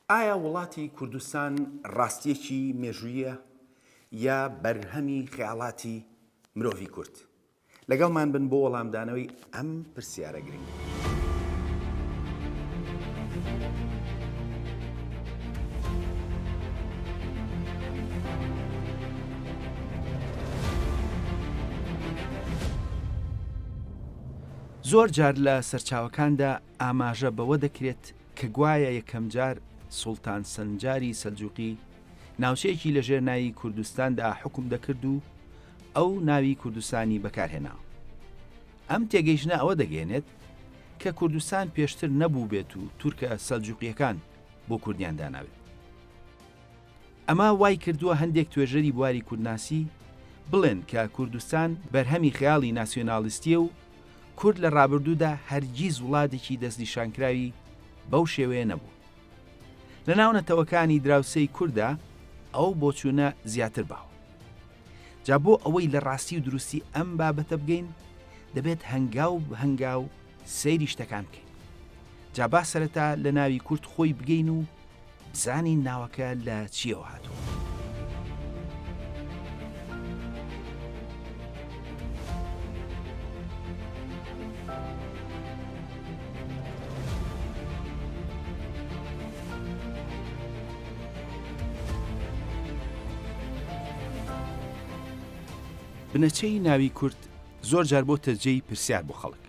ئایا وڵاتی کوردستان ڕاستییەکی مێژوویە یا بەرهەمی خەیاڵاتی مرۆڤی کورد؟ لەگەڵمان بن بۆ وەڵامدانەوەی ئەم پرسیارە گرنگە. زۆر جار لە سەرچاوەکاندا ئاماژە بەوە دەکرێت کە گوایە یەکەمجار سوڵتان سەنجاری سەلجوقی ناوچەیەکی لەژێر ناوی کوردستاندا حوکم دەکرد و ئەو ناوی کوردستانی بەکارهێناوە. ئەم تێگەیشتنە ئەوە دەگەیەنێت کە کوردستان پێشتر نەبووبێت و تورکە سەلجوقییەکان بۆ کوردیان دانابێت. ئەمە وای کردووە هەندێک توێژەری بواری کوردناسی بڵێن کە کوردستان بەرهەمی خەیاڵی ناسیۆنالیستییە و کورد لە ڕابردوودا هەرگیز وڵاتێکی دەستنیشانکراوی بەو شێوەیە نەبووە. لە ناو نەتەوەکانی دراوسێی کورددا ئەو بۆچوونە زیاتر باوە. جا بۆ ئەوەی لە ڕاستی و دروستی ئەم بابەتە بگەین، دەبێت هەنگاو بە هەنگاو سەیری شتەکان بکەین. جا با سەرەتا لە ناوی کورد خۆی بگەین و بزانین ناوەکە لە چییەوە هاتووە. بنەچەی ناوی کورد زۆر جار بۆتە جێی پرسیار بۆ خەڵک.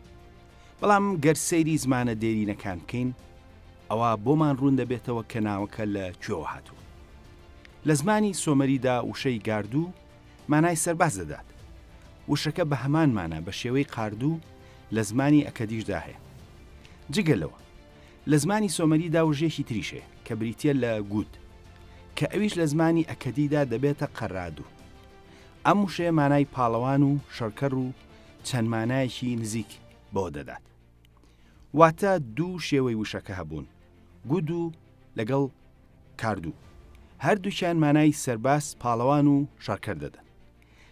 بەڵام گەر سەیری زمانە دێرینەکان بکەین، ئەوا بۆمان ڕوون دەبێتەوە کە ناوەکە لە کوێوە هاتووە. لە زمانی سۆمەریدا وشەی گاردوو مانای سەرباز دەدات. وشەکە بە هەمان مانا بە شێوەی قاردوو لە زمانی ئەکەدیشدا هەیە. جگە لەوە، لە زمانی سۆمەریدا وشەیەکی تریش هەیە کە بریتییە لە گوود، کە ئەویش لە زمانی ئەکەدیدا دەبێتە قەرادوو. ئەم وشەیە مانای پاڵەوان و شەڕکەر و چەند مانایەکی نزیک بەوە دەدات. واتە دوو شێوەی وشەکە هەبوون، گود و لەگەڵ کاردوو. هەردووکیان مانای سەرباز، پاڵەوان و شەڕکەر دەدەن.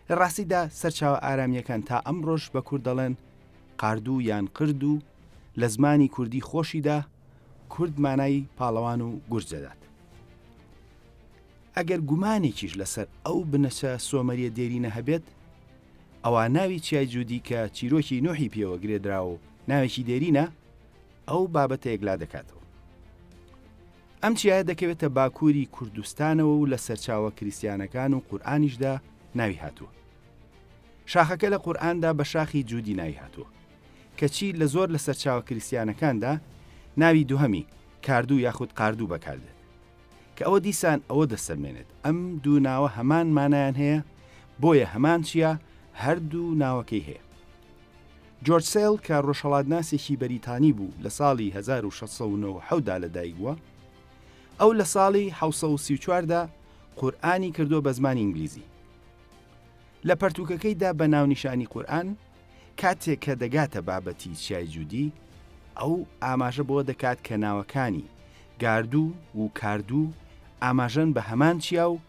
لە ڕاستیدا سەرچاوە ئارامییەکان تا ئەمڕۆش بە کورد دەڵێن قاردوو یان قردوو، لە زمانی کوردی خۆشیدا کورد مانای پاڵەوان و گورج دەدات. ئەگەر گومانێکیش لەسەر ئەو بنەچە سۆمەرییە دێرینە هەبێت، ئەوا ناوی چیای جودی کە چیرۆکی نوحی پێوە گرێدراوە و ناوێکی دێرینە، ئەو بابەتە یەکلا دەکاتەوە. ئەم چیایە دەکەوێتە باکووری کوردستانەوە و لە سەرچاوە کریستیانەکان و قورئانیشدا ناوی هاتووە. شاخەکە لە قورئاندا بە شاخی جودی ناوی هاتووە. کەچی لە زۆر لە سەرچاوە کریستیانەکاندا ناوی دووهەمی، کاردوو یاخود قاردوو بەکاردێت. کە ئەوە دیسان ئەوە دەسەلمێنێت ئەم دوو ناوە هەمان مانایان هەیە، بۆیە هەمان چیا هەردوو ناوەکەی هەیە. جۆرج سێل کە ڕۆژهەڵاتناسێکی بەریتانی بوو لە ساڵی 1697 دا لەدایک بووە، ئەو لە ساڵی 734 دا قورئانی کردووە بە زمانی ئینگلیزی. لە پەرتووکەکەیدا بە ناونیشانی قورئان، کاتێک کە دەگاتە بابەتی چیای جودی، ئەو ئاماژە بەوە دەکات کە ناوەکانی، گاردوو، و، کاردوو، ئاماژەن بە هەمان چیا و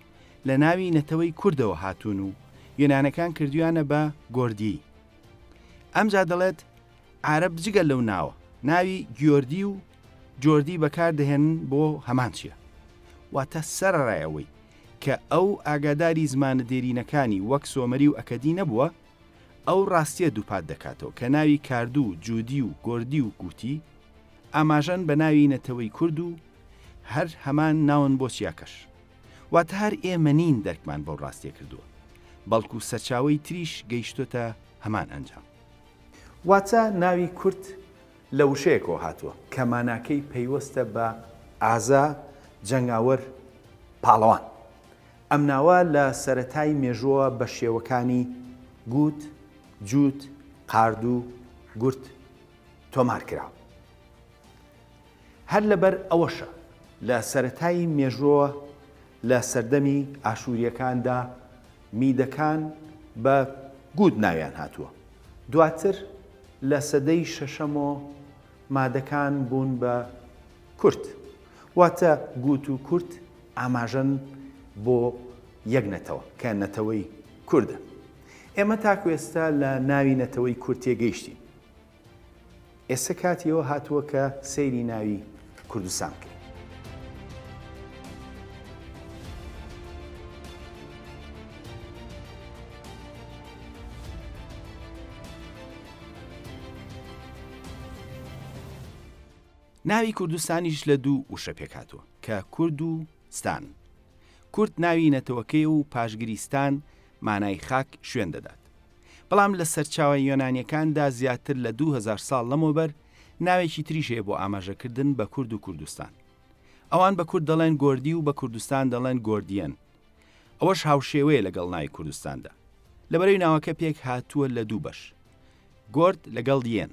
لە ناوی نەتەوەی کوردەوە هاتوون و یۆنانەکان کردویانە بە گۆردیی. ئەمجا دەڵێت، عارەب جگە لەو ناوە، ناوی گیۆردی و جۆردی بەکار دەهێنن بۆ هەمان چیا. واتە سەرەڕای ئەوەی کە ئەو ئاگاداری زمانە دێرینەکانی وەک سۆمەری و ئەکەدی نەبووە، ئەو ڕاستییە دووپات دەکاتەوە کە ناوی کاردو و جودی و گۆردی و گوتی ئاماژەن بە ناوی نەتەوەی کورد و هەر هەمان ناون بۆ چیاکەش. واتە هەر ئێمە نین دەرکمان بەو ڕاستییە کردووە، بەڵکو سەرچاوەی تریش گەیشتۆتە هەمان ئەنجام. واتە ناوی کورد لە وشەیەکەوە هاتووە کە ماناکەی پەیوەستە بە ئازا، جەنگاوەر، پاڵەوان. ئەم ناوە لە سەرەتای مێژووەوە بە شێوەکانی، گووت، جووت، قاردوو، گورت، تۆمار کراوە. هەر لەبەر ئەوەشە لە سەرەتای مێژووەوە لە سەردەمی ئاشوورییەکاندا میدەکان بە گووت ناویان هاتووە. دواتر لە سەدەی شەشەمەوە مادەکان بوون بە کورد. واتە گووت و کورد ئاماژەن بۆ یەک نەتەوە کە نەتەوەی کوردە. ئێمە تاکو ئێستا لە ناوی نەتەوەی کورد تێگەیشتین. ئێستا کاتی ئەوە هاتووە کە سەیری ناوی کوردستان بکەین. ناوی کوردستانیش لە دوو وشە پێکهاتووە کە کورد و ستان. کورد ناوی نەتەوەکەیە و پاشگری ستان مانای خاک شوێن دەدات. بەڵام لە سەرچاوە یۆنانیەکاندا زیاتر لە 2000 ساڵ لەمەوبەر ناوێکی تریش هەیە بۆ ئاماژەکردن بە کورد و کوردستان. ئەوان بە کورد دەڵێن گۆردی و بە کوردستان دەڵێن گۆردیەن. ئەوەش هاوشێوەیە لەگەڵ ناوی کوردستاندا. لەبەرەوی ناوەکە پێک هاتووە لە دوو بەش. گۆرد لەگەڵ یەن.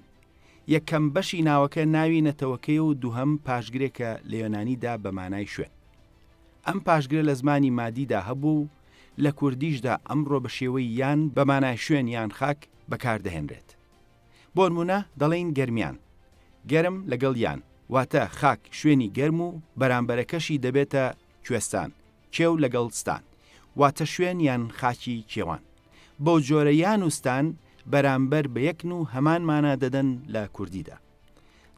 یەکەم بەشی ناوەکە ناوی نەتەوەکەیە و دووهەم پاشگرێکە لە یۆنانیدا بە مانای شوێن. ئەم پاشگرە لە زمانی مادیدا هەبووە و لە کوردیشدا ئەمڕۆ بە شێوەی یان بە مانای شوێن یان خاک بەکار دەهێنرێت. بۆنموونە دەڵێین گەرمیان. گەرم لەگەڵ یان، واتە خاک شوێنی گەرم و بەرامبەرەکەشی دەبێتە کوێستان، کێو لەگەڵ ستان، واتە شوێن یان خاکی کێوان. بەو جۆرە یان و ستان بەرامبەر بە یەکن و هەمان مانا دەدەن لە کوردیدا.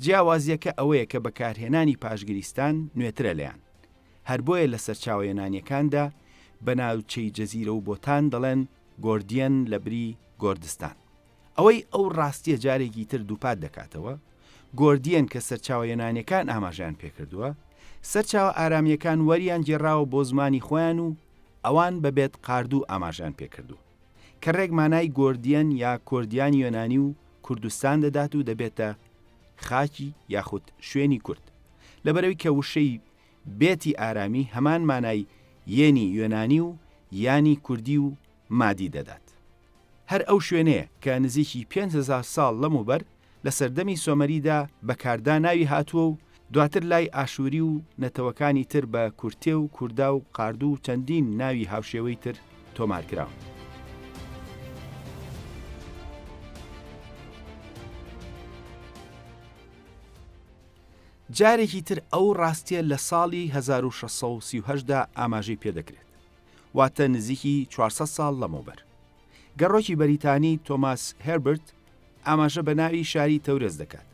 جیاوازییەکە ئەوەیە کە بەکارهێنانی پاشگری ستان نوێترە لە یان. هەر بۆیە لە سەرچاوە یۆنانییەکاندا بە ناوچەی جەزیرە و بۆتان دەڵێن گۆردیەن لە بری گۆردستان. ئەوەی ئەو ڕاستییە جارێکی تر دووپات دەکاتەوە، گۆردیەن کە سەرچاوە یۆنانییەکان ئاماژەیان پێکردووە، سەرچاوە ئارامییەکان وەریان گێڕاوە بۆ زمانی خۆیان و ئەوان بە بێت قاردوو ئاماژەیان پێکردووە، کە ڕێک مانای گۆردیەن یا کۆردیانی یۆنانی و کوردستان دەدات و دەبێتە خاکی یاخود شوێنی کورد. لەبەرئەوی کە وشەی بێتی ئارامی هەمان مانای یێنی یۆنانی و یانی کوردی و مادی دەدات. هەر ئەو شوێنەیە کە نزیکی 5000 ساڵ لەمەوبەر لە سەردەمی سۆمەریدا بە کاردا ناوی هاتووە و دواتر لای ئاشووری و نەتەوەکانی تر بە کورتێ و کوردا و قاردوو و چەندین ناوی هاوشێوەی تر تۆمار کراون. جارێکی تر ئەو ڕاستییە لە ساڵی 1638 دا ئاماژەی پێدەکرێت، واتە نزیکی 400 ساڵ لەمەوبەر. گەڕۆکی بەریتانی تۆماس هێربرت ئاماژە بە ناوی شاری تەورێز دەکات.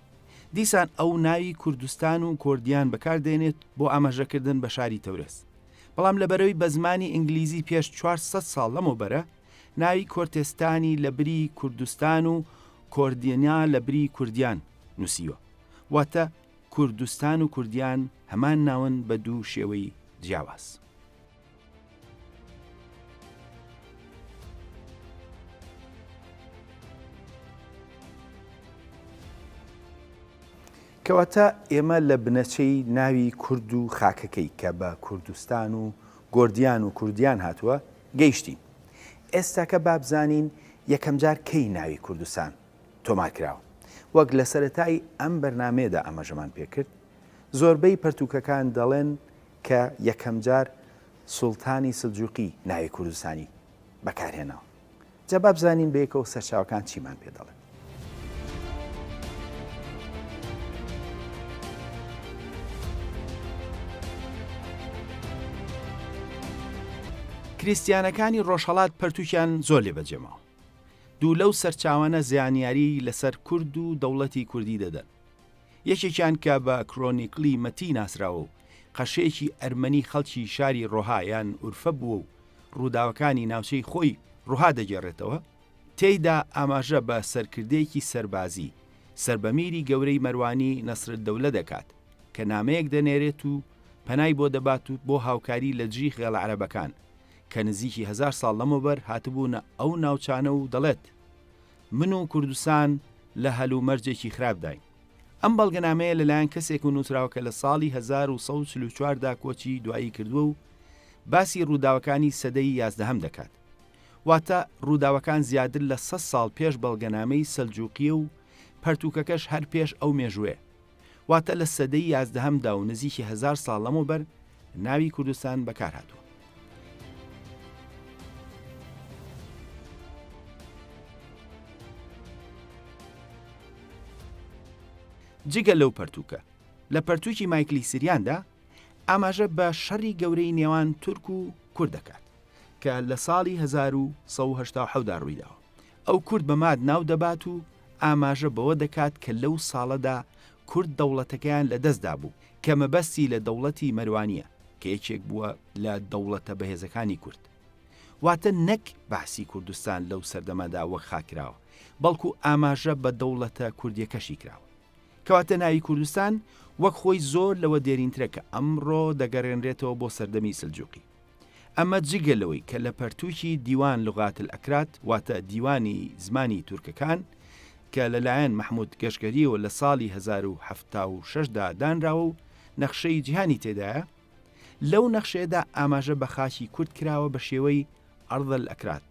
دیسان ئەو ناوی کوردستان و کۆردیان بەکار دێنێت بۆ ئاماژەکردن بە شاری تەورێز. بەڵام لەبەرئەوەی بە زمانی ئینگلیزی پێش 400 ساڵ لەمەوبەرە، ناوی کۆرتێستانی لە بری کوردستان و کۆردینا لە بری کوردیان نووسیوە. واتە کوردستان و کوردیان هەمان ناون بە دوو شێوەی جیاواز. کەواتە ئێمە لە بنەچەی ناوی کورد و خاکەکەی کە بە کوردستان و گۆردیان و کوردیان هاتووە گەیشتین. ئێستاکە با بزانین یەکەمجار کەی ناوی کوردستان تۆمار کراوە. وەک لە سەرەتای ئەم بەرنامەیەدا ئاماژەمان پێکرد، زۆربەی پەرتووکەکان دەڵێن کە یەکەمجار سوڵتانی سلجوقی ناوی کوردستانی بەکارهێناوە. جا با بزانین بەیەکەوە سەرچاوەکان چیمان پێ دەڵێن. کریستیانەکانی ڕۆژهەڵات پەرتووکیان زۆر لێ بەجێماوە. دوو لەو سەرچاوانە زیانیاری لەسەر کورد و دەوڵەتی کوردی دەدەن. یەکێکیان کە بە کرۆنیکلی مەتی ناسراوە و قەشەیەکی ئەرمەنی خەڵکی شاری ڕۆها یان ئورفە بووە و ڕووداوەکانی ناوچەی خۆی ڕوها دەگێڕێتەوە، تێیدا ئاماژە بە سەرکردەیەکی سەربازی سەر بە میری گەورەی مەروانی نەسرالدەولە دەکات کە نامەیەک دەنێرێت و پەنای بۆ دەبات و بۆ هاوکاری لە دژی خێڵە عەرەبەکان کە نزیکی هەزار ساڵ لەمەوبەر هاتبوونە ئەو ناوچانە و دەڵێت من و کوردستان لە هەلومەرجێکی خراپداین. ئەم بەڵگەنامەیە لەلایەن کەسێکەوە نووسراوە کە لە ساڵی 1144 دا کۆچی دوایی کردووە و باسی ڕووداوەکانی سەدەی یازدەهەم دەکات. واتە ڕووداوەکان زیاتر لە سەد ساڵ پێش بەڵگەنامەی سەلجوقییە و پەرتووکەکەش هەر پێش ئەو مێژووەیە. واتە لە سەدەی یازدەهەمدا و نزیکی هەزار ساڵ لەمەوبەر ناوی کوردستان بەکار هاتووە. جگە لەو پەرتووکە، لە پەرتووکی مایکلی سریاندا ئاماژە بە شەڕی گەورەی نێوان تورک و کورد دەکات کە لە ساڵی 1187 دا ڕوویداوە. ئەو کورد بە ماد ناو دەبات و ئاماژە بەوە دەکات کە لەو ساڵەدا کورد دەوڵەتەکەیان لە دەست دابوو کە مەبەستی لە دەوڵەتی مەروانییە کە یەکێک بووە لە دەوڵەتە بەهێزەکانی کورد. واتە نەک باسی کوردستان لەو سەردەمەدا وەک خاک کراوە، بەڵکو ئاماژە بە دەوڵەتە کوردیەکەشی کراوە. کەواتە ناوی کوردستان وەک خۆی زۆر لەوە دێرینترە کە ئەمڕۆ دەگەڕێنرێتەوە بۆ سەردەمی سلجوقی. ئەمە جگە لەوەی کە لە پەرتووکی دیوان لغات الاکراد واتە دیوانی زمانی تورکەکان کە لەلایەن مەحمود گەشگەریەوە لە ساڵی 1076 دا دانراوە و نەخشەی جیهانی تێدایە، لەو نەخشەیەدا ئاماژە بە خاکی کورد کراوە بە شێوەی ارض الاکراد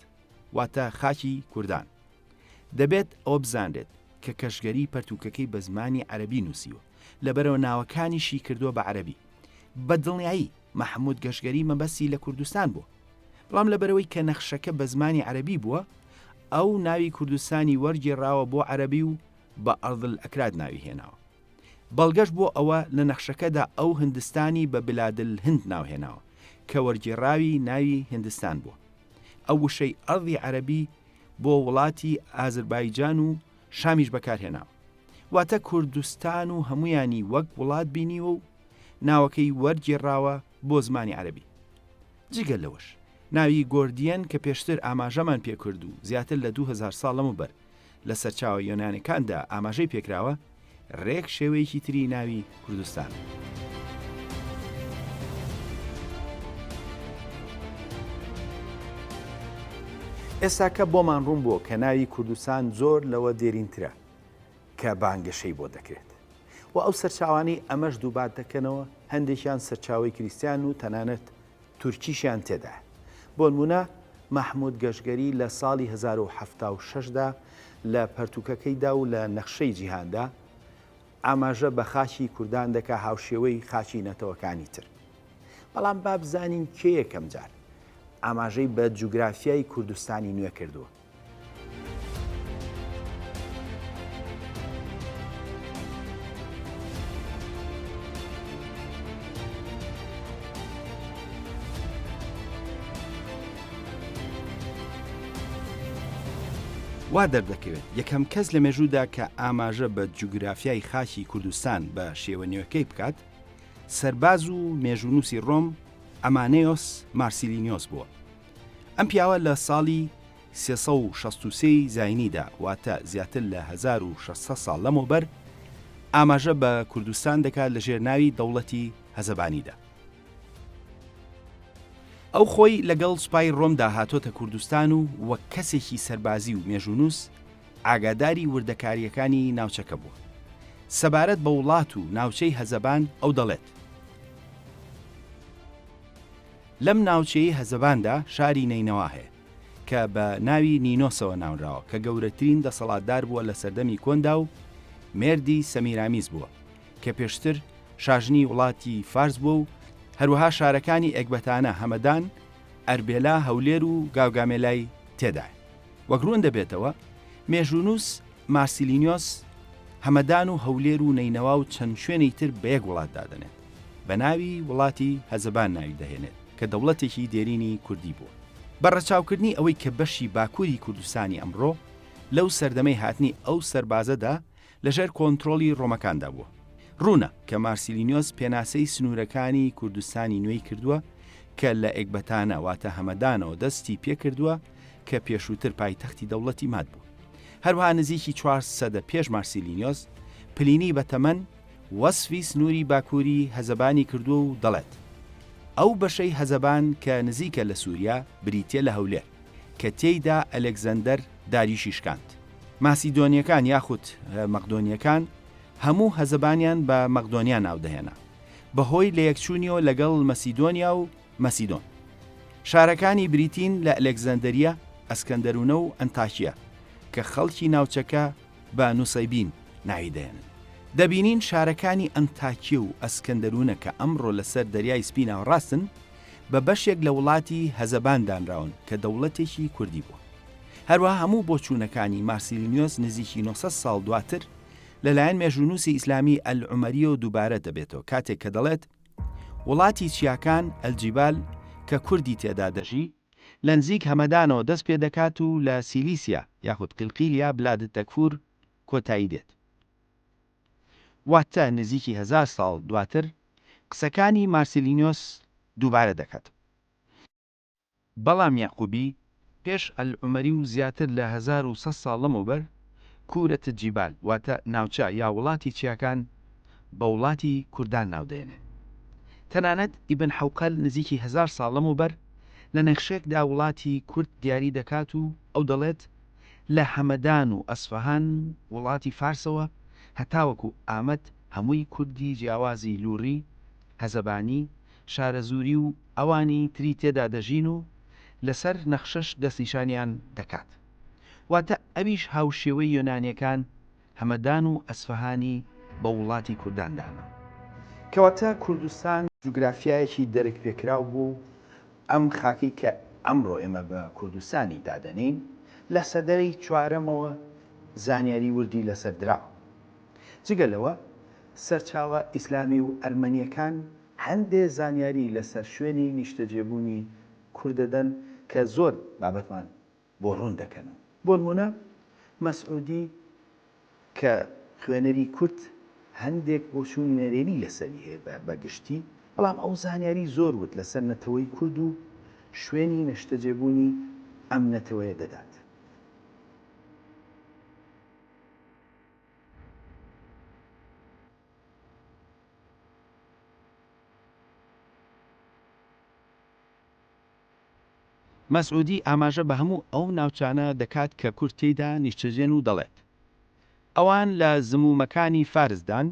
واتە خاکی کوردان. دەبێت ئەوە بزانرێت کە کەشگەری پەرتووکەکەی بە زمانی عەرەبی نووسیوە، لەبەرئەوە ناوەکانیشی کردووە بە عەرەبی. بە دڵنیایی مەحمود گەشگەری مەبەستی لە کوردستان بووە، بەڵام لەبەرئەوەی کە نەخشەکە بە زمانی عەرەبی بووە، ئەو ناوی کوردستانی وەرگێڕاوە بۆ عەرەبی و بە ارض الاکراد ناوی هێناوە. بەڵگەش بۆ ئەوە لە نەخشەکەدا ئەو هندستانی بە بلاد الهند ناو هێناوە کە وەرگێڕاوی ناوی هندستان بووە. ئەو وشەی ئەرضی عەرەبی بۆ وڵاتی ئازربایجان و شامیش بەکارهێناوە. واتە کوردستان و هەموویانی وەک وڵات بینیوە و ناوەکەی وەرگێڕاوە بۆ زمانی عەرەبی. جگە لەوەش ناوی گۆردیەن کە پێشتر ئاماژەمان پێکرد و زیاتر لە 2000 ساڵ لەمەوبەر لە سەرچاوە یۆنانەکاندا ئاماژەی پێکراوە، رێک شێوەیەکی تری ناوی کوردستانە. ئێستاکە بۆمان ڕوون بووە کە ناوی کوردستان زۆر لەوە دێرینترە کە بانگەشەی بۆ دەکرێت و ئەو سەرچاوانەی ئەمەش دووبات دەکەنەوە هەندێکیان سەرچاوەی کریستیان و تەنانەت تورکیشیان تێدایە. بۆنموونە مەحموود گەشگەری لە ساڵی 1076 دا لە پەرتووکەکەیدا و لە نەخشەی جیهاندا ئاماژە بە خاکی کوردان دەکا هاوشێوەی خاکی نەتەوەکانی تر. بەڵام با بزانین کێ یەکەم جار ئاماژەی بە جوگرافیای کوردستانی نوێ کردووە. وا دەردەکەوێت یەکەم کەس لە مێژوودا کە ئاماژە بە جوگرافیای خاکی کوردستان بە شێوە نوێکەی بکات، سەرباز و مێژوونووسی ڕۆم ئەمانێۆس مارسیلینیۆس بووە. ئەم پیاوە لە ساڵی 363 ی زاینیدا واتە زیاتر لە 1600 ساڵ لەمەوبەر ئاماژە بە کوردستان دەکات لەژێر ناوی دەوڵەتی هەزەبانیدا. ئەو خۆی لەگەڵ سوپای ڕۆمدا هاتۆتە کوردستان و وەک کەسێکی سەربازی و مێژوونووس ئاگاداری وردەکارییەکانی ناوچەکە بووە. سەبارەت بە وڵات و ناوچەی هەزەبان ئەو دەڵێت، لەم ناوچەی هەزەباندا شاری نەینەوا هەیە کە بە ناوی نینۆسەوە ناونراوە کە گەورەترین دەسەڵاتدار بووە لە سەردەمی کۆندا و مێردی سەمیرامیس بووە کە پێشتر شاژنی وڵاتی فارس بووە و هەروەها شارەکانی ئێکبەتانە، هەمەدان، ئەربێلا، هەولێر و گاوگامێلای تێدایە. وەک ڕوون دەبێتەوە، مێژوونووس مارسیلینیۆس هەمەدان و هەولێر و نەینەوا و چەند شوێنی تر بە یەک وڵات دادەنێت، بە ناوی وڵاتی هەزەبان ناوی دەهێنێت کە دەوڵەتێکی دێرینی کوردی بووە. بە ڕەچاوکردنی ئەوەی کە بەشی باکووری کوردستانی ئەمڕۆ لەو سەردەمەی هاتنی ئەو سەربازەدا لەژێر کۆنترۆڵی ڕۆمەکاندا بووە. ڕوونە کە مارسیلینۆس پێناسەی سنوورەکانی کوردستانی نوێی کردووە کە لە ئێکبەتانە واتە هەمەدانەوە دەستی پێکردووە کە پێشووتر پایتەختی دەوڵەتی ماد بوو. هەروەها نزیکی چوار سەدە پێش مارسیلینیۆس، پلینی بەتەمەن وەسفی سنووری باکووری هەزەبانی کردووە و دەڵێت، ئەو بەشەی هەزەبان کە نزیکە لە سووریا بریتییە لە هەولێر کە تێیدا ئەلێکزەندەر داریوشی شکاند. ماسیدۆنییەکان یاخود مەقدۆنییەکان هەموو هەزەبانیان بە مەقدۆنیا ناودەهێنا بەهۆی لەیەکچوونیەوە لەگەڵ مەسیدۆنیا و مەسیدۆن. شارەکانی بریتین لە ئەلێکزەندەریە، ئەسکەندەرونە و ئەنتاکیە کە خەڵکی ناوچەکە بە نوسەیبین ناوی دەهێنن. دەبینین شارەکانی ئەنتاکیە و ئەسکەندەرونە کە ئەمڕۆ لەسەر دەریای سپی ناوەڕاستن بە بەشێک لە وڵاتی هەزەبان دانراون کە دەوڵەتێکی کوردی بووە. هەروەها هەموو بۆچوونەکانی مارسیلینیۆس نزیکی 900 ساڵ دواتر لەلایەن مێژوونووسی ئیسلامی ئەلعومەرییەوە دووبارە دەبێتەوە کاتێک کە دەڵێت وڵاتی چیاکان، الجبال، کە کوردی تێدا دەژی، لەنزیک هەمەدانەوە دەست پێ دەکات و لە سیلیسیا یاخود قیلقیلیا بلاد التکفور کۆتایی دێت. واتە نزیکی هەزار ساڵ دواتر قسەکانی مارسیلینیۆس دووبارە دەکاتەوە. بەڵام یەعقوبی پێش ئەلعومەری و زیاتر لە 1100 ساڵ لەمەوبەر. کورە الجبال واتە ناوچە یا وڵاتی چیاکان بە وڵاتی کوردان ناودەێنێ. تەنانەت ئیبن حەوقەل نزیکی هەزار ساڵ لەمەوبەر لە نەخشەیەکدا وڵاتی کورد دیاری دەکات و ئەو دەڵێت لە هەمەدان و ئەسفەهان وڵاتی فارسەوە هەتاوەکو ئامەد هەمووی کوردی جیاوازی لوڕی، هەزەبانی، شارەزووری و ئەوانی تری تێدا دەژین و لەسەر نەخشەش دەستنیشانیان دەکات. واتە ئەویش هاوشێوەی یۆنانیەکان هەمەدان و ئەسفەهانی بە وڵاتی کوردان دانا. کەواتە کوردستان جوگرافیایەکی دەرک پێکراو بوو و ئەم خاکەی کە ئەمڕۆ ئێمە بە کوردستانی دادەنێین لە سەدەی چوارەمەوە زانیاری وردی لەسەر دراوە. جگە لەوە سەرچاوە ئیسلامی و ئەرمەنیەکان هەندێ زانیاری لەسەر شوێنی نیشتەجێبوونی کورد دەدەن کە زۆر بابەتمان بۆ ڕوون دەکەنەوە. بۆنموونە مەسعودی کە خوێنەری کورد هەندێک بۆچوونی نەرێنی لەسەری هەیە بە گشتی، بەڵام ئەو زانیاری زۆر ورد لەسەر نەتەوەی کورد و شوێنی نەشتەجێبوونی ئەم نەتەوەیە دەدات. مەسعودی ئاماژە بە هەموو ئەو ناوچانە دەکات کە کورد تێیدا نیشتەجێن و دەڵێت، ئەوان لە زمومەکانی فارسدان،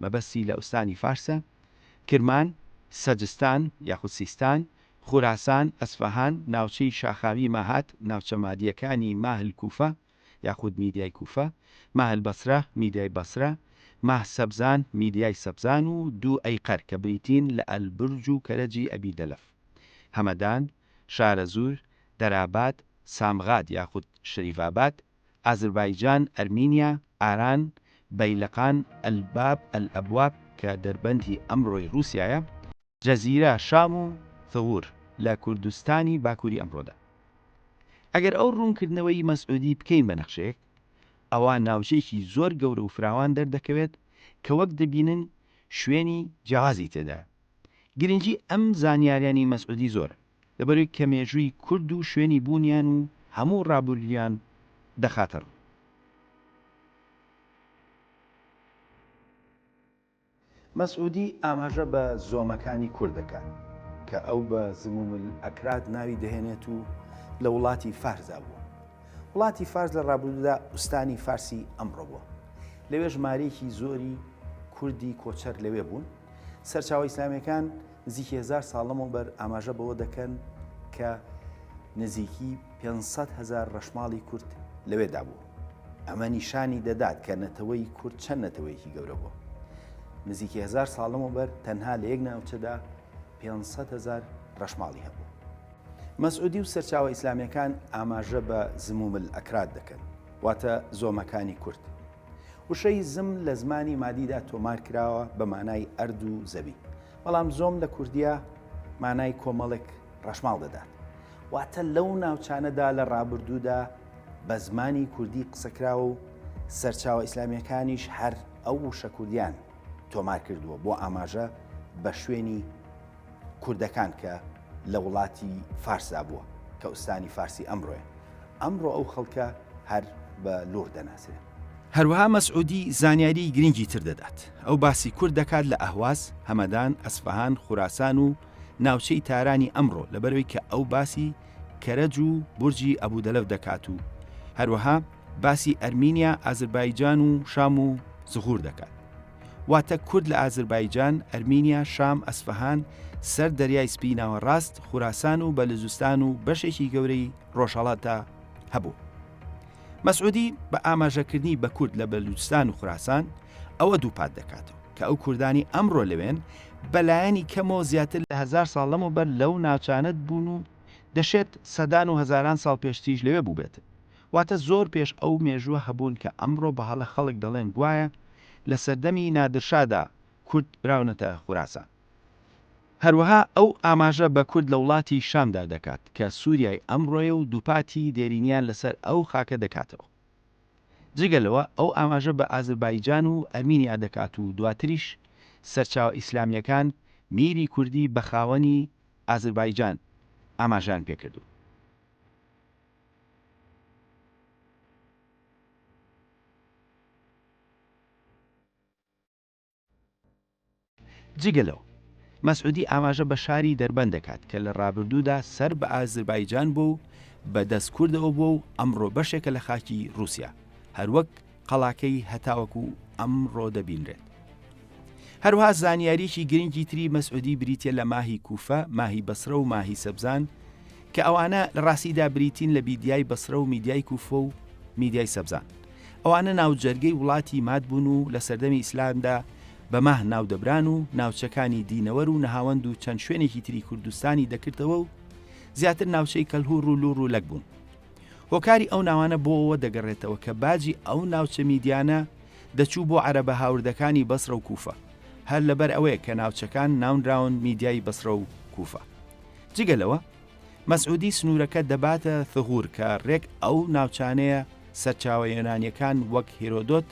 مەبەستی لە ئوستانی فارسە، کرمان، سەجستان یاخود سیستان، خوراسان، ئەسفەهان، ناوچەی شاخاوی ماهات، ناوچە مادییەکانی ماه الکوفە یاخود میدیای کوفە، ماه البصرە، میدیای بەسرە، ماه سەبزان، میدیای سەبزان و دوو ئەیقەر کە بریتین لە ئەلبرج و کەرەجی ئەبی دەلەف. هەمەدان، شارەزوور، دەراباد، سامغاد یاخود شەریفاباد، ئازربایجان، ئەرمینیا، ئاران، بەیلەقان، ئەلباب، الابواب، کە دەربەندی ئەمڕۆی ڕووسیایە، جەزیرە، شام و ثغور لە کوردستانی باکووری ئەمڕۆدا. ئەگەر ئەو ڕوونکردنەوەی مەسعودی بکەین بە نەخشەیەک، ئەوا ناوچەیەکی زۆر گەورە و فراوان دەردەکەوێت کە وەک دەبینن شوێنی جیاوازی تێدایە. گرنگی ئەم زانیاریانی مەسعودی زۆرە، لەبەرئەوەی کە مێژووی کورد و شوێنی بوونیان و هەموو ڕابوردوویان دەخاتە ڕوو. مەسعودی ئاماژە بە زۆمەکانی کورد دەکات، کە ئەو بە زموم الاکراد ناوی دەهێنێت و لە وڵاتی فارسدا بووە. وڵاتی فارس لە ڕابردوودا ئوستانی فارسی ئەمڕۆ بووە. لەوێ ژمارەیەکی زۆری کوردی کۆچەر لەوێ بوون. سەرچاوە ئیسلامیەکان نزیکی هەزار ساڵ لەمەوبەر ئاماژە بەوە دەکەن کە نزیکی 500 هەزار ڕەشماڵی کورد لەوێدا بووە. ئەمە نیشانی دەدات کە نەتەوەی کورد چەند نەتەوەیەکی گەورە بووە. نزیکی هەزار ساڵ لەمەوبەر تەنها لە یەک ناوچەدا 500 هەزار ڕەشماڵی هەبوو. مەسعودی و سەرچاوە ئیسلامیەکان ئاماژە بە زموم الاکراد دەکەن، واتە زۆمەکانی کورد. وشەی زم لە زمانی مادیدا تۆمار کراوە بە مانای ئەرد و زەوی، بەڵام زۆم لە کوردیا مانای کۆمەڵێک ڕەشماڵ دەدات. واتە لەو ناوچانەدا لە ڕابردوودا بە زمانی کوردی قسە کراوە و سەرچاوە ئیسلامییەکانیش هەر ئەو وشە کوردیان تۆمار کردووە بۆ ئاماژە بە شوێنی کوردەکان کە لە وڵاتی فارسدا بووە کە ئوستانی فارسی ئەمڕۆیە. ئەمڕۆ ئەو خەڵکە هەر بە لوڕ دەناسرێن. هەروەها مەسعودی زانیاریی گرنگی تر دەدات. ئەو باسی کورد دەکات لە ئەهواز، هەمەدان، ئەسفەهان، خوراسان و ناوچەی تارانی ئەمڕۆ لەبەرئەوەی کە ئەو باسی کەرەج و بورجی ئەبودەلەف دەکات و هەروەها باسی ئەرمینیا، ئازربایجان و شام و زغور دەکات. واتە کورد لە ئازربایجان، ئەرمینیا، شام، ئەسفەهان، سەر دەریای سپی ناوەڕاست، خوراسان و بەلوجستان و بەشێکی گەورەی ڕۆژهەڵاتدا هەبوو. مەسعودی بە ئاماژەکردنی بە کورد لە بەلوجستان و خوراسان ئەوە دووپات دەکاتەوە کە ئەو کوردانی ئەمڕۆ لەوێن بەلایەنی کەمەوە زیاتر لە هەزار ساڵ لەمەوبەر لەو ناوچانە بوون و دەشێت سەدان و هەزاران ساڵ پێشتریش لەوێ بووبێتن. واتە زۆر پێش ئەو مێژووە هەبوون کە ئەمڕۆ بە هەڵە خەڵک دەڵێن گوایە لە سەردەمی نادرشادا کورد براونەتە خوراسان. هەروەها ئەو ئاماژە بە کورد لە وڵاتی شامدا دەکات کە سوریای ئەمڕۆیە و دووپاتی دێرینیان لەسەر ئەو خاکە دەکاتەوە. جگە لەوە ئەو ئاماژە بە ئازربایجان و ئەرمینیا دەکات و دواتریش سەرچاوە ئیسلامییەکان میری کوردی بە خاوەنی ئازربایجان ئاماژەیان پێکردووە. جگە لەوە، مەسعودی ئاماژە بە شاری دەربەند دەکات کە لە ڕابردوودا سەر بە ئازربایجان بووە و بە دەست کوردەوە بووە و ئەمڕۆ بەشێکە لە خاکی ڕووسیا، هەروەک قەڵاکەی هەتاوەکو ئەمڕۆ دەبینرێت. هەروەها زانیارییەکی گرنگی تری مەسعودی بریتیە لە ماهی کوفە، ماهی بەسرە و ماهی سەبزان کە ئەوانە لە ڕاستیدا بریتین لە بیدیای بەسرە و میدیای کوفە و میدیای سەبزان. ئەوانە ناوجەرگەی وڵاتی ماد بوون و لە سەردەمی ئیسلامدا بە ماه ناودەبران و ناوچەکانی دینەوەر و نەهاوەند و چەند شوێنێکی تری کوردستانی دەکردەوە و زیاتر ناوچەی کەلهوڕ و لوڕ و لەک بوون. هۆکاری ئەو ناوانە بۆ ئەوە دەگەڕێتەوە کە باجی ئەو ناوچە میدیانە دەچوو بۆ عەرەبە هاوردەکانی بەسرە و کوفە، هەر لەبەر ئەوەیە کە ناوچەکان ناونراون میدیای بەسرە و کوفە. جگە لەوە، مەسعودی سنوورەکە دەباتە ثغور کە ڕێک ئەو ناوچانەیە سەرچاوە یۆنانیەکان وەک هێرۆدۆت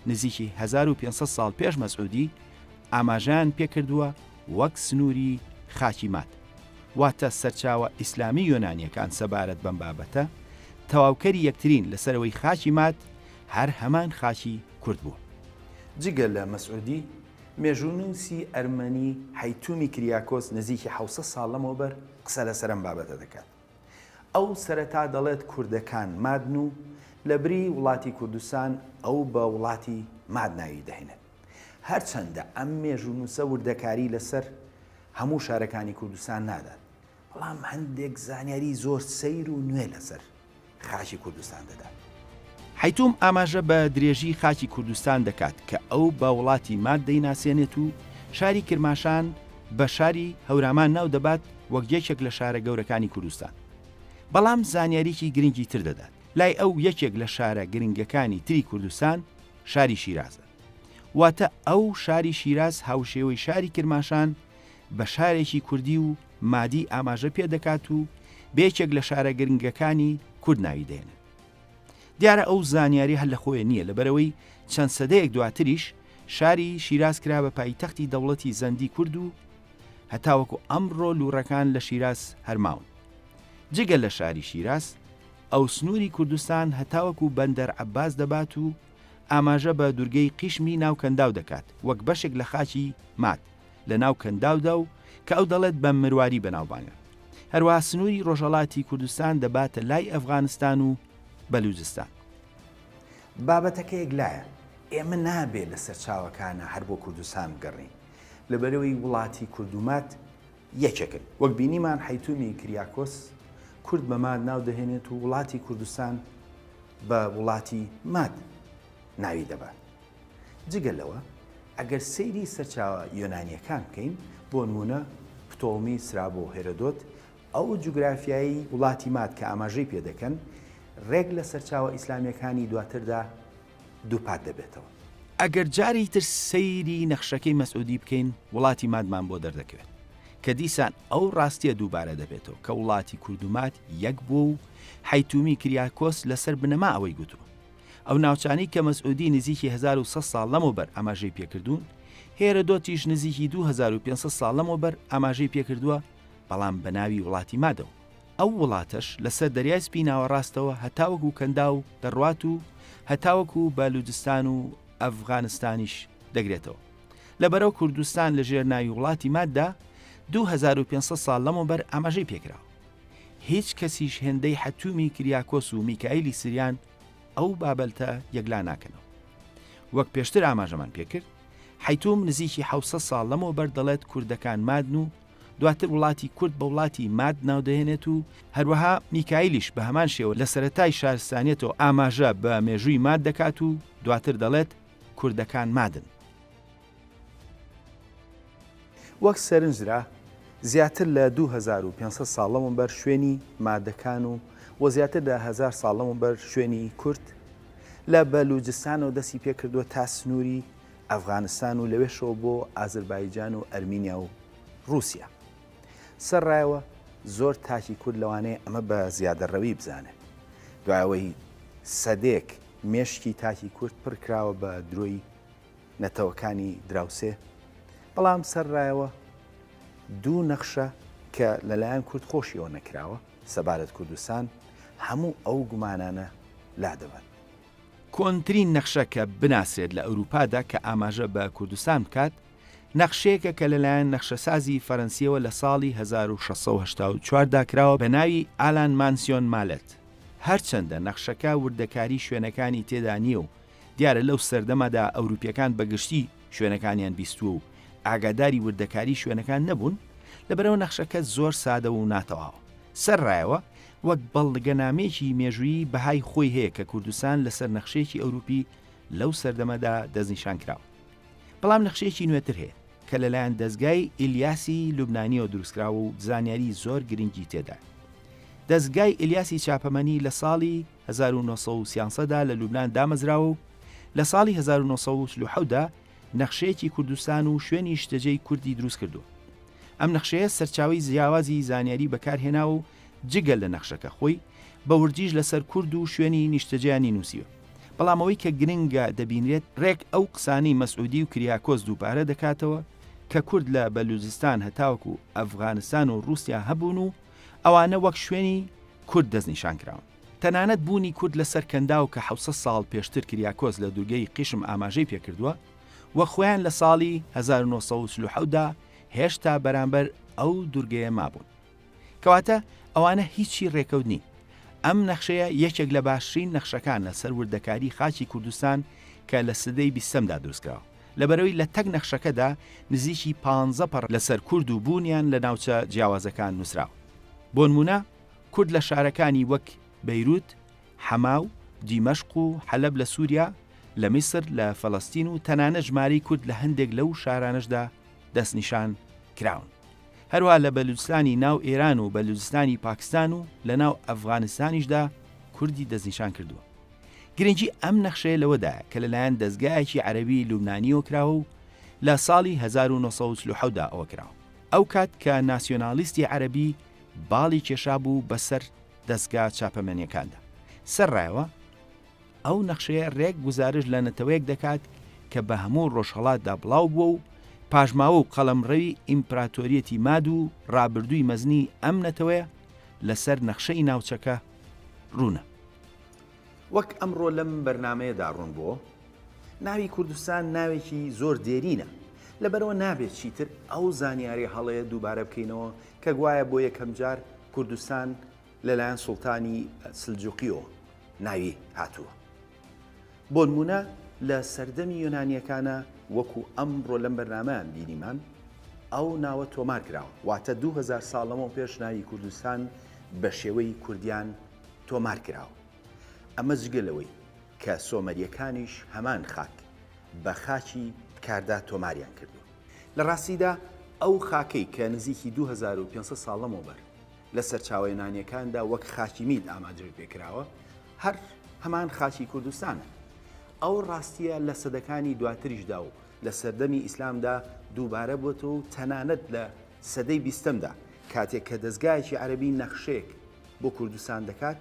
نزیکی 1500 ساڵ پێش مەسعودی ئاماژەیان پێکردووە وەک سنووری خاکی ماد. واتە سەرچاوە ئیسلامی یۆنانیەکان سەبارەت بەم بابەتە تەواوکەری یەکترین لەسەرەوەی خاکی ماد هەر هەمان خاکی کورد بووە. جگە لە مەسعودی، مێژوونووسی ئەرمەنی حەیتومی کریاکۆس نزیکی 700 ساڵ لەمەوبەر قسە لەسەر ئەم بابەتە دەکات. ئەو سەرەتا دەڵێت کوردەکان مادن و لەبری وڵاتی کوردستان ئەو بە وڵاتی ماد ناوی دەهێنێت. هەرچەندە ئەم مێژوونووسە وردەکاری لەسەر هەموو شارەکانی کوردستان نادات، بەڵام هەندێک زانیاری زۆر سەیر و نوێ لەسەر خاکی کوردستان دەدات. حەیتوم ئاماژە بە درێژی خاکی کوردستان دەکات کە ئەو بە وڵاتی ماد دەیناسێنێت و شاری کرماشان بە شاری هەورامان ناو دەبات وەک یەکێک لە شارە گەورەکانی کوردستان. بەڵام زانیاریی گرنگی تر دەدات. لای ئەو یەکێک لە شارە گرنگەکانی تری کوردستان شاری شیرازە. واتە ئەو شاری شیراز هاوشێوەی شاری کرماشان بە شارێکی کوردی و مادی ئاماژە پێ دەکات و بە یەکێک لە شارە گرنگەکانی کورد ناوی دەهێنێت. دیارە ئەو زانیاری هەر لە خۆیە نییە لەبەرئەوەی چەند سەدەیەک دواتریش شاری شیراز کرا بە پایتەختی دەوڵەتی زەندی کورد و هەتاوەکو ئەمڕۆ لوڕەکان لە شیراز هەر ماون. جگە لە شاری شیراز ئەو سنووری کوردستان هەتاوەکو بەندەر عەباس دەبات و ئاماژە بە دورگەی قیشمی ناو کەنداو دەکات وەک بەشێک لە خاکی ماد لە ناو کەنداودا و کە ئەو دەڵێت بە مرواری بەناوبانگە. هەروەها سنووری ڕۆژهەڵاتی کوردستان دەباتە لای ئەفغانستان و بەلوجستان. بابەتەکە یەکلایە، ئێمە نابێ لە سەرچاوەکانا هەر بۆ کوردستان بگەڕێین، لەبەرئەوەی وڵاتی کورد و ماد یەکێکن. وەک بینیمان حەیتومی کریاکۆس کورد بە ماد ناو دەهێنێت و وڵاتی کوردستان بە وڵاتی ماد ناوی دەبات. جگە لەوە ئەگەر سەیری سەرچاوە یۆنانییەکان بکەین، بۆ نموونە پتۆڵمی، سرابۆ و هێرۆدۆت، ئەو جوگرافیایەی وڵاتی ماد کە ئاماژەی پێ دەکەن، ڕێک لە سەرچاوە ئیسلامییەکانی دواتردا دووپات دەبێتەوە. ئەگەر جارێکی تر سەیری نەخشەکەی مەسعودی بکەین، وڵاتی مادمان بۆ دەردەکەوێت، کە دیسان ئەو ڕاستییە دووبارە دەبێتەوە کە وڵاتی کورد و ماد یەک بووە و حەیتومی کریاکۆس لەسەر بنەما ئەوەی گوتووە. ئەو ناوچانەی کە مەسعودی نزیکی 1100 ساڵ لەمەوبەر ئاماژەی پێکردوون، هێرۆدۆتیش نزیکی 2500 ساڵ لەمەوبەر ئاماژەی پێکردووە، بەڵام بە ناوی وڵاتی مادەوە. ئەو وڵاتەش لەسەر دەریای سپی ناوەڕاستەوە هەتاوەکو کەنداو دەڕوات و هەتاوەکو بەلوجستان و ئەفغانستانیش دەگرێتەوە. لەبەرئەو کوردستان لەژێر ناوی وڵاتی ماددا 2500 ساڵ لەمەوبەر ئاماژەی پێکراوە. هیچ کەسیش هێندەی حەتومی کریاکۆس و میکایلی سریان ئەو بابەلتە یەکلا ناکەنەوە. وەک پێشتر ئاماژەمان پێکرد، حەیتوم نزیکی 700 ساڵ لەمەوبەر دەڵێت کوردەکان مادن و دواتر وڵاتی کورد بە وڵاتی ماد ناودەهێنێت و هەروەها میکایلیش بە هەمان شێوە لە سەرەتای شارستانیەتەوە ئاماژە بە مێژووی ماد دەکات و دواتر دەڵێت کوردەکان مادن. وەک سەرنجدرا، زیاتر لە 2500 ساڵ لەمەوبەر شوێنی مادەکان و و زیاتر لە هەزار ساڵ لەمەوبەر شوێنی کورد لە بەلوجستانەوە دەستی پێکردووە تا سنووری ئەفغانستان و لەوێشەوە بۆ ئازربایجان و ئەرمینیا و ڕووسیا. سەرڕایەوە زۆر تاکی کورد لەوانەیە ئەمە بە زیادەڕەوی بزانێت. دوای ئەوەی سەدەیەک مێشکی تاکی کورد پڕ کراوە بە درۆی نەتەوەکانی دراوسێ، بەڵام سەرڕایەوە دوو نەخشە کە لەلایەن کورد خۆشیەوە نەکراوە سەبارەت کوردستان هەموو ئەو گومانانە لادەبەن. کۆنترین نەخشە کە بناسرێت لە ئەوروپادا کە ئاماژە بە کوردستان بکات. نەخشەیەکە کە لەلایەن نەخشەسازی فەرەنسییەوە لە ساڵی 1684 دا کراوە بە ناوی ئالان مانسیۆن مالێت. هەرچەندە نەخشەکە وردەکاری شوێنەکانی تێدا نییە و دیارە لەو سەردەمەدا ئەوروپییەکان بە گشتی شوێنەکانیان بیستووە و ئاگاداری وردەکاری شوێنەکان نەبوون، لەبەرئەوە نەخشەکە زۆر سادە و ناتەواوە. سەرڕایەوە وەک بەڵگەنامەیەکی مێژوویی بەهای خۆی هەیە کە کوردستان لەسەر نەخشەیەکی ئەوروپی لەو سەردەمەدا دەستنیشان کراوە. بەڵام نەخشەیەکی نوێتر هەیە کە لەلایەن دەزگای ئیلیاسی لوبنانیەوە دروستکراوە و زانیاری زۆر گرنگی تێدایە. دەزگای ئیلیاسی چاپەمەنی لە ساڵی 1913 دا لە لوبنان دامەزراوە و لە ساڵی 1947 دا نەخشەیەکی کوردستان و شوێنی نیشتەجێی کوردی دروست کردووە. ئەم نەخشەیە سەرچاوەی جیاوازی زانیاری بەکارهێناوە و جگە لە نەخشەکە خۆی، بە وردیش لەسەر کورد و شوێنی نیشتەجێیانی نووسیوە. بەڵام ئەوەی کە گرنگە دەبینرێت ڕێک ئەو قسانەی مەسعودی و کریاکۆس دووبارە دەکاتەوە کە کورد لە بەلوجستان هەتاوەکو ئەفغانستان و ڕووسیا هەبوون و ئەوانە وەک شوێنی کورد دەستنیشان کراون. تەنانەت بوونی کورد لەسەر کەنداو کە 700 ساڵ پێشتر کریاکۆس لە دورگەی قیشم ئاماژەی پێکردووە وەک خۆیان لە ساڵی 1947 دا هێشتا بەرامبەر ئەو دورگەیە مابوون. کەواتە ئەوانە هیچی ڕێکەوت نین. ئەم نەخشەیە یەکێک لە باشترین نەخشەکانە سەر وردەکاری خاکی کوردستان کە لە سدەی بیستەمدا دروستکراوە. لەبەرئەوەی لە تەک نەخشەکەدا نزیکی پانزە پەڕ لەسەر کورد و بوونیان لە ناوچە جیاوازەکان نووسراوە. بۆنموونە کورد لە شارەکانی وەک بەیروت، حەما و دیمەشق و حەلەب لە سووریا، لە میسر، لە فەلەستین و تەنانەت ژمارەی کورد لە هەندێک لەو شارانەشدا دەستنیشان کراون. هەروەها لە بەلوجستانی ناو ئێران و بەلوجستانی پاکستان و لە ناو ئەفغانستانیشدا کوردی دەستنیشان کردووە. گرنگی ئەم نەخشەیە لەوەدایە کە لەلایەن دەزگایەکی عەرەبی لوبنانییەوە کراوە و لە ساڵی 1947 دا ئەوە کراوە. ئەو کات کە ناسیۆنالیستی عەرەبی باڵی کێشابوو بەسەر دەزگا چاپەمەنییەکاندا. سەرڕایەوە، ئەو نەخشەیە رێک گوزارشت لە نەتەوەیەک دەکات کە بە هەموو رۆژهەڵاتدا بڵاو بووە و پاشماوە و قەڵەمڕەوی ئیمپراتۆریەتی ماد و رابردووی مەزنی ئەم نەتەوەیە لەسەر نەخشەی ناوچەکە روونە. وەک ئەمڕۆ لەم بەرنامەیەدا روون بۆ، ناوی کوردستان ناوێکی زۆر دێرینە، لەبەرئەوە نابێت چیتر ئەو زانیاریە هەڵەیە دووبارە بکەینەوە کە گوایە بۆ یەکەمجار کوردستان لەلایەن سوڵتانی سلجوقیەوە ناوی هاتووە. بۆنمونە لە سەردەمی یۆنانیەکانا وەکو ئەمڕۆ لەم بەرنامەیان بینیمان ئەو ناوە تۆمار کراوە واتە 2000 ساڵ لەمەو پێش ناوی کوردستان بە شێوەی کوردیان تۆمار کراوە. ئەمە جگە لەوەی کە سۆمەریەکانیش هەمان خاک بە خاکی کاردا تۆماریان کردووە. لە ڕاستیدا ئەو خاکەی کە نزیکی 2500 ساڵ لەمەوبەر لە سەرچاوە یۆنانییەکاندا وەک خاکی مید ئاماژەی پێکراوە، هەر هەمان خاکی کوردستانە. ئەو ڕاستییە لە سەدەکانی دواتریشدا و لە سەردەمی ئیسلامدا دووبارە بۆتەوە و تەنانەت لە سەدەی بیستەمدا کاتێک کە دەزگایەکی عەرەبی نەخشەیەک بۆ کوردستان دەکات،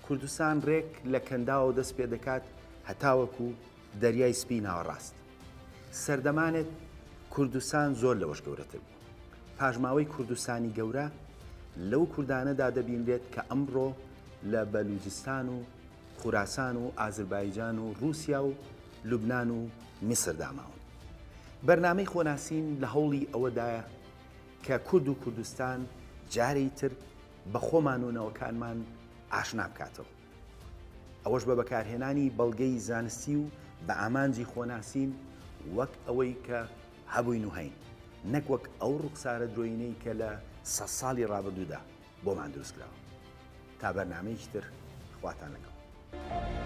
کوردستان ڕێک لە کەنداوەوە دەست پێ دەکات هەتاوەکو دەریای سپی ناوەڕاست. سەردەمانێک کوردستان زۆر لەوەش گەورەتر بوو. پاشماوەی کوردستانی گەورە لەو کوردانەدا دەبینرێت کە ئەمڕۆ لە بەلوجستان و خوراسان و ئازربایجان و ڕووسیا و لوبنان و میسردا ماون. بەرنامەی خۆناسین لە هەوڵی ئەوەدایە کە کورد و کوردستان جارێی تر بە خۆمان و نەوەکانمان ئاشنا بکاتەوە. ئەوەش بە بەکارهێنانی بەڵگەی زانستی و بە ئامانجی خۆناسین وەک ئەوەی کە هەبووین و هەین، نەک وەک ئەو ڕوخسارە درۆینەی کە لە سەد ساڵی ڕابردوودا بۆمان دروستکراوە. تا بەرنامەیەکی تر خواتان لەگەڵ.